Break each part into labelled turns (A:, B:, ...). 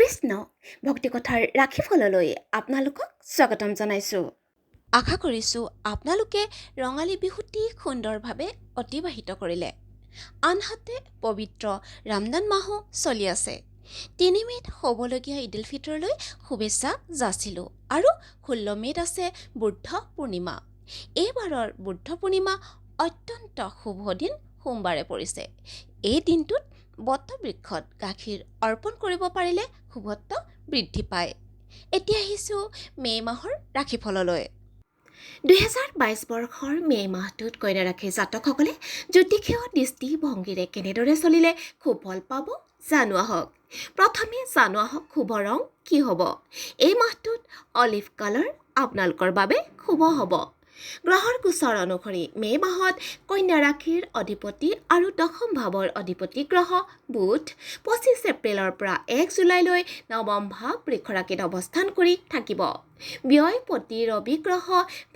A: কৃষ্ণ। ভক্তিকথাৰ ৰাশিফললৈ আপোনালোকক স্বাগতম জনাইছোঁ। আশা কৰিছোঁ আপোনালোকে ৰঙালী বিহুটি সুন্দৰভাৱে অতিবাহিত কৰিলে। আনহাতে পবিত্ৰ ৰমজান মাহো চলি আছে। 3 মে'ত হ'বলগীয়া ঈদ উল ফিতৰলৈ শুভেচ্ছা যাচিলোঁ আৰু 16 মে'ত আছে বুদ্ধ পূৰ্ণিমা। এইবাৰৰ বুদ্ধ পূৰ্ণিমা অত্যন্ত শুভ দিন সোমবাৰে পৰিছে। এই দিনটোত বটবৃক্ষত গাখীৰ অৰ্পণ কৰিব পাৰিলে শুভত্ব বৃদ্ধি পায়। এতিয়া আহিছোঁ মে' মাহৰ ৰাশিফললৈ। 2022 বৰ্ষৰ মে' মাহটোত কন্যা ৰাশিৰ জাতকসকলে জ্যোতিষীয় দৃষ্টিভংগীৰে কেনেদৰে চলিলে সুফল পাব জানো আহক। প্ৰথমে জানো আহক শুভ ৰং কি হ'ব। এই মাহটোত অলিভ কালাৰ আপোনালোকৰ বাবে শুভ হ'ব। গ্ৰহৰ গোচৰ অনুসৰি মে' মাহত কন্যা ৰাশিৰ অধিপতি আৰু দশম ভাৱৰ অধিপতি গ্ৰহ বুধ 25 এপ্ৰিলৰ পৰা 1 জুলাইলৈ নৱম ভাৱ বৃষ ৰাশিত অৱস্থান কৰি থাকিব। ব্যয়পতি ৰবি গ্ৰহ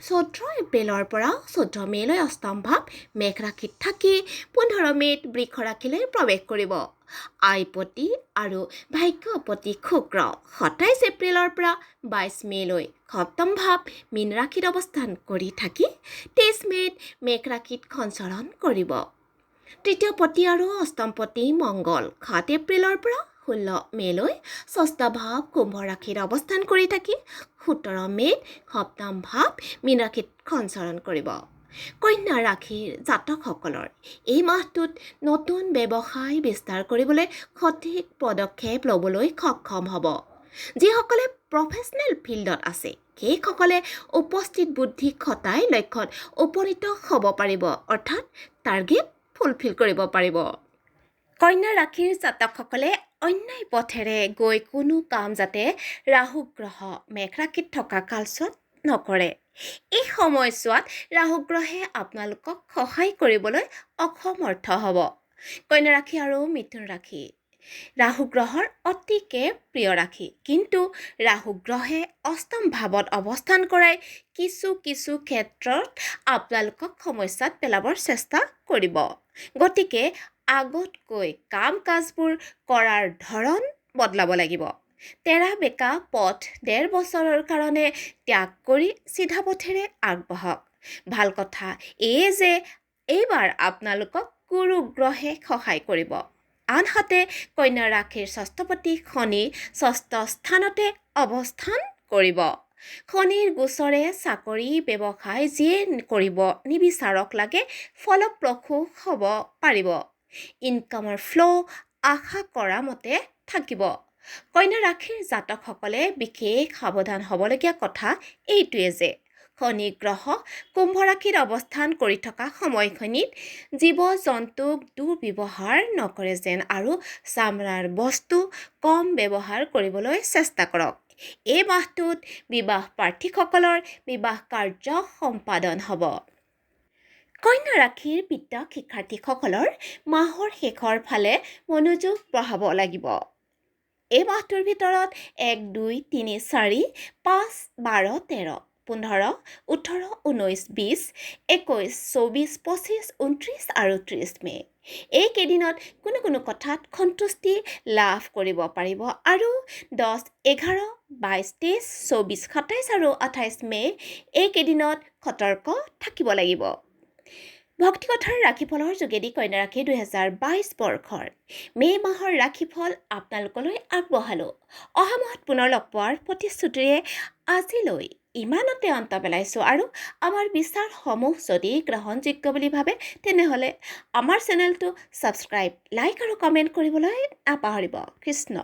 A: 14 এপ্ৰিলৰ পৰা 14 মে'লৈ অষ্টম ভাৱ মেঘ ৰাশিত থাকি 15 মে'ত বৃষ ৰাশিলৈ প্ৰৱেশ কৰিব। আইপতি আৰু ভাগ্যপতি শুক্ৰ 27 এপ্ৰিলৰ পৰা 22 মে'লৈ সপ্তম ভাৱ মীন ৰাশিত অৱস্থান কৰি থাকি 23 মে'ত মেঘ ৰাশিত সঞ্চৰণ কৰিব। তৃতীয় পতি আৰু অষ্টম পতি মংগল 7 এপ্ৰিলৰ পৰা 16 মে'লৈ ষষ্ঠ ভাৱ কুম্ভ ৰাশিত অৱস্থান কৰি থাকি 17 মে'ত সপ্তম ভাৱ মীন ৰাশিত সঞ্চৰণ কৰিব। কন্যা ৰাশিৰ জাতকসকলৰ এই মাহটোত নতুন ব্যৱসায় বিস্তাৰ কৰিবলৈ সঠিক পদক্ষেপ ল'বলৈ সক্ষম হ'ব। যিসকলে প্ৰফেচনেল ফিল্ডত আছে সেইসকলে উপস্থিত বুদ্ধি খটাই লক্ষ্যত উপনীত হ'ব পাৰিব, অৰ্থাৎ টাৰ্গেট ফুলফিল কৰিব পাৰিব। কন্যা ৰাশিৰ জাতকসকলে অন্যায় পথেৰে গৈ কোনো কাম যাতে ৰাহু গ্ৰহ মেঘ ৰাশিত থকা কালচোৱাত নকৰে। এই সময়ছোৱাত ৰাহু গ্ৰহে আপোনালোকক সহায় কৰিবলৈ অসমৰ্থ হ'ব। কন্যা ৰাশি আৰু মিথুন ৰাশি ৰাহু গ্ৰহৰ অতিকে প্ৰিয় ৰাশি, কিন্তু ৰাহু গ্ৰহে অষ্টম ভাৱত অৱস্থান কৰাই কিছু কিছু ক্ষেত্ৰত আপোনালোকক সমস্যাত পেলাবৰ চেষ্টা কৰিব। গতিকে আগতকৈ কাম কাজবোৰ কৰাৰ ধৰণ বদলাব লাগিব। তেৰা বেঁকা পথ 1.5 বছৰৰ কাৰণে ত্যাগ কৰি চিধা পথেৰে আগবাঢ়ক। ভাল কথা এয়ে যে এইবাৰ আপোনালোকক গুৰু গ্ৰহে সহায় কৰিব। আনহাতে কন্যা ৰাশিৰ ষষ্ঠপতি শনি ষষ্ঠ স্থানতে অৱস্থান কৰিব। শনিৰ গোচৰে চাকৰি ব্যৱসায় যিয়ে কৰিব নিবিচাৰক লাগে ফলপ্ৰসূ হ'ব পাৰিব। ইনকামৰ ফ্ল' আশা কৰা মতে থাকিব। কন্যা ৰাশিৰ জাতকসকলে বিশেষ সাৱধান হ'বলগীয়া কথা এইটোৱে যে শনি গ্ৰহ কুম্ভ ৰাশিত অৱস্থান কৰি থকা সময়খিনিত জীৱ জন্তুক দুৰ্ব্যৱহাৰ নকৰে যেন আৰু চামৰাৰ বস্তু কম ব্যৱহাৰ কৰিবলৈ চেষ্টা কৰক। এই মাহটোত বিবাহ প্ৰাৰ্থীসকলৰ বিবাহ কাৰ্য সম্পাদন হ'ব। কন্যা ৰাশিৰ বিদ্যা শিক্ষাৰ্থীসকলৰ মাহৰ শেষৰ ফালে মনোযোগ বঢ়াব লাগিব। এই মাহটোৰ ভিতৰত 1, 2, 3, 4, 5, 12, 13, 15, 18, 19, 20, 21, 24, 25, 29 আৰু 30 মে' এইকেইদিনত কোনো কোনো কথাত সন্তুষ্টি লাভ কৰিব পাৰিব আৰু 10, 11, 22, 23, 24, 27 আৰু 28 মে' এইকেইদিনত সতৰ্ক থাকিব লাগিব। ভক্তিকথাৰ ৰাশিফলৰ যোগেদি কন্যা ৰাশি 2022 বৰ্ষৰ মে' মাহৰ ৰাশিফল আপোনালোকলৈ আগবঢ়ালোঁ। অহা মাহত পুনৰ লগ পোৱাৰ প্ৰতিশ্ৰুতিৰে আজিলৈ ইমানতে অন্ত পেলাইছোঁ আৰু আমাৰ বিচাৰসমূহ যদি গ্ৰহণযোগ্য বুলি ভাবে তেনেহ'লে আমাৰ চেনেলটো ছাবস্ক্ৰাইব, লাইক আৰু কমেণ্ট কৰিবলৈ নাপাহৰিব। কৃষ্ণ।